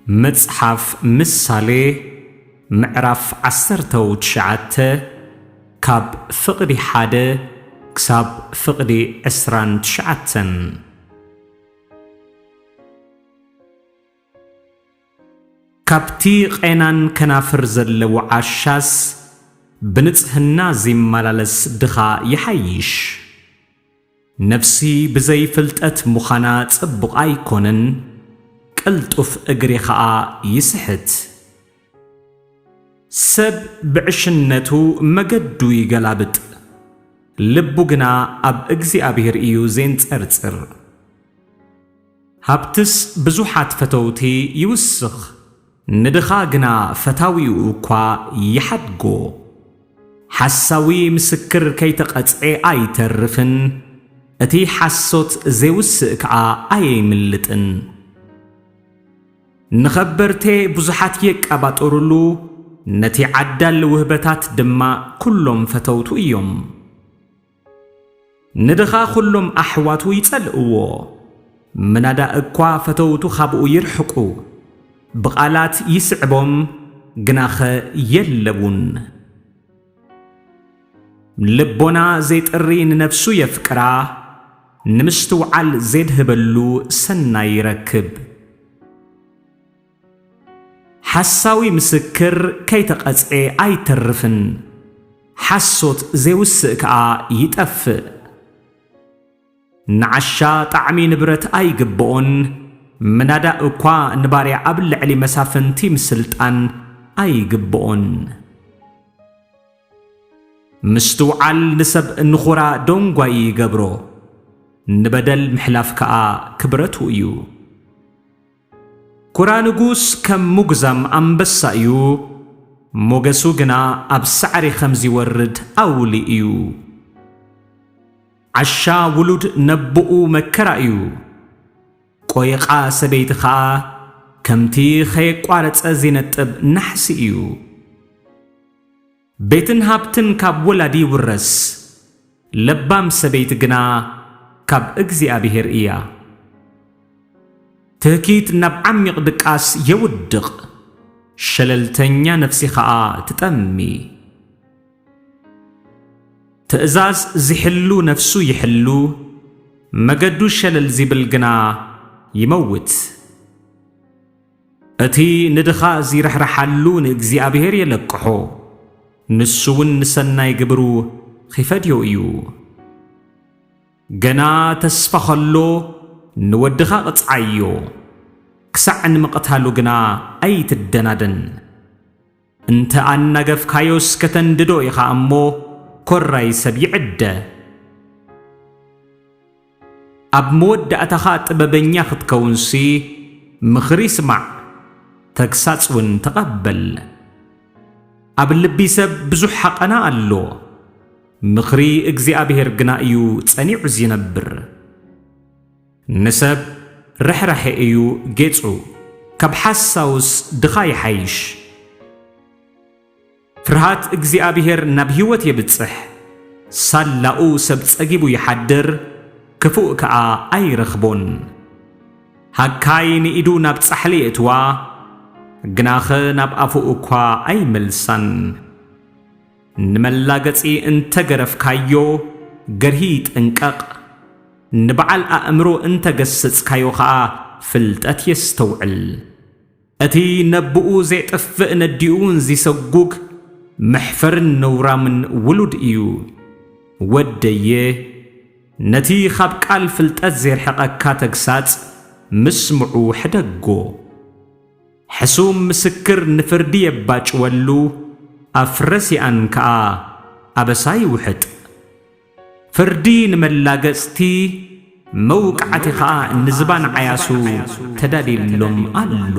መጽሓፍ ምሳሌ ምዕራፍ ዓሰርተው ትሽዓተ፣ ካብ ፍቕዲ ሓደ ክሳብ ፍቕዲ ዕስራን ትሽዓተን። ካብቲ ቄናን ከናፍር ዘለዎ ዓሻስ ብንጽህና ዚመላለስ ድኻ ይሓይሽ። ነፍሲ ብዘይ ፍልጠት ምዃና ጽቡቕ ኣይኮነን፣ ቅልጡፍ እግሪ ኸኣ ይስሕት። ሰብ ብዕሽነቱ መገዱ ይገላብጥ፣ ልቡ ግና ኣብ እግዚኣብሔር እዩ ዜንጸርጽር። ሃብትስ ብዙሓት ፈተውቲ ይውስኽ፣ ንድኻ ግና ፈታዊኡ እኳ ይሓድጎ። ሓሳዊ ምስክር ከይተቐጽዔ ኣይተርፍን፣ እቲ ሓሶት ዜውስእ ከኣ ኣየምልጥን። ንኸበርቴ ብዙሓት የቀባጥሩሉ፣ ነቲ ዓዳል ውህበታት ድማ ኩሎም ፈተውቱ እዮም። ንድኻ ኩሎም ኣሕዋቱ ይጸልእዎ፣ ምናዳ እኳ ፈተውቱ ኻብኡ ይርሕቁ። ብቓላት ይስዕቦም፣ ግናኸ የለቡን። ልቦና ዜጥሪ ንነፍሱ የፍቅራ፣ ንምስትውዓል ዜድህበሉ ሰናይ ይረክብ። ሓሳዊ ምስክር ከይተቐጽዔ ኣይተርፍን፣ ሓሶት ዜውስእ ከኣ ይጠፍእ። ንዓሻ ጣዕሚ ንብረት ኣይግብኦን፣ ምናዳ እኳ ንባርያ ኣብ ልዕሊ መሳፍንቲ ምስልጣን ኣይግብኦን። ምስትውዓል ንሰብ ንኹራ ደንጓዪ ይገብሮ፣ ንበደል ምሕላፍ ከኣ ክብረቱ እዩ። ኩራ ንጉስ ከም ምጉዛም ኣንበሳ እዩ፣ ሞገሱ ግና ኣብ ሳዕሪ ከም ዚወርድ ኣውሊ እዩ። ዓሻ ውሉድ ነቦኡ መከራ እዩ፣ ቆይቓ ሰበይቲ ኸኣ ከምቲ ኸየቋረጸ ዚነጥብ ናሕሲ እዩ። ቤትን ሃብትን ካብ ወላዲ ይውረስ፣ ለባም ሰበይቲ ግና ካብ እግዚኣብሔር እያ። ትህኪት ናብ ዓሚቕ ድቃስ የውድቕ፣ ሸለልተኛ ነፍሲ ኸኣ ትጠሚ። ትእዛዝ ዚሕሉ ነፍሱ ይሕሉ፣ መገዱ ሸለል ዚብል ግና ይመውት። እቲ ንድኻ ዚርሕርሓሉ ንእግዚኣብሔር የለቅሖ፣ ንሱ እውን ንሰናይ ግብሩ ኺፈድዮ እዩ። ገና ተስፋ ኸሎ ንወድኻ ቕጽዓዮ፣ ክሳዕ ንምቕታሉ ግና ኣይትደናደን። እንተ ኣናገፍካዮስ ከተንድዶ ኢኻ እሞ፣ ኮራይ ሰብ ይዕደ። ኣብ መወዳእታኻ ጥበበኛ ክትከውንሲ፣ ምኽሪ ስማዕ፣ ተግሳጽ እውን ተቐበል። ኣብ ልቢ ሰብ ብዙሕ ሓቐና ኣሎ፣ ምኽሪ እግዚኣብሔር ግና እዩ ጸኒዑ ዚነብር። ንሰብ ርሕራሐ እዩ ጌጹ፣ ካብ ሓሳውስ ድኻ ይሓይሽ። ፍርሃት እግዚኣብሔር ናብ ህይወት የብጽሕ፣ ሳላኡ ሰብ ጸጊቡ ይሓድር፣ ክፉእ ከኣ ኣይረኽቦን። ሃካይ ንኢዱ ናብ ጻሕሊ የእትዋ፣ ግናኸ ናብ ኣፉ እኳ ኣይመልሳን። ንመላገጺ እንተ ገረፍካዮ፣ ገርሂ ይጥንቀቕ፣ ንበዓል ኣእምሮ እንተ ገሰጽካዮ ኸኣ፣ ፍልጠት የስተውዕል። እቲ ነብኡ ዜጥፍእ ነዲኡ እውን ዚሰጉግ፣ መሕፈርን ነውራምን ውሉድ እዩ። ወደየ፣ ነቲ ኻብ ቃል ፍልጠት ዜርሕቐካ ተግሳጽ ምስምዑ ሕደጎ። ሕሱም ምስክር ንፍርዲ የባጭወሉ፣ ኣፍ ረሲኣን ከኣ ኣበሳ ይውሕጥ። ፍርዲ ንመላገጽቲ፣ መውቃዕቲ ኸኣ ንዝባን ዓያሱ ተዳልዩሎም ኣሎ።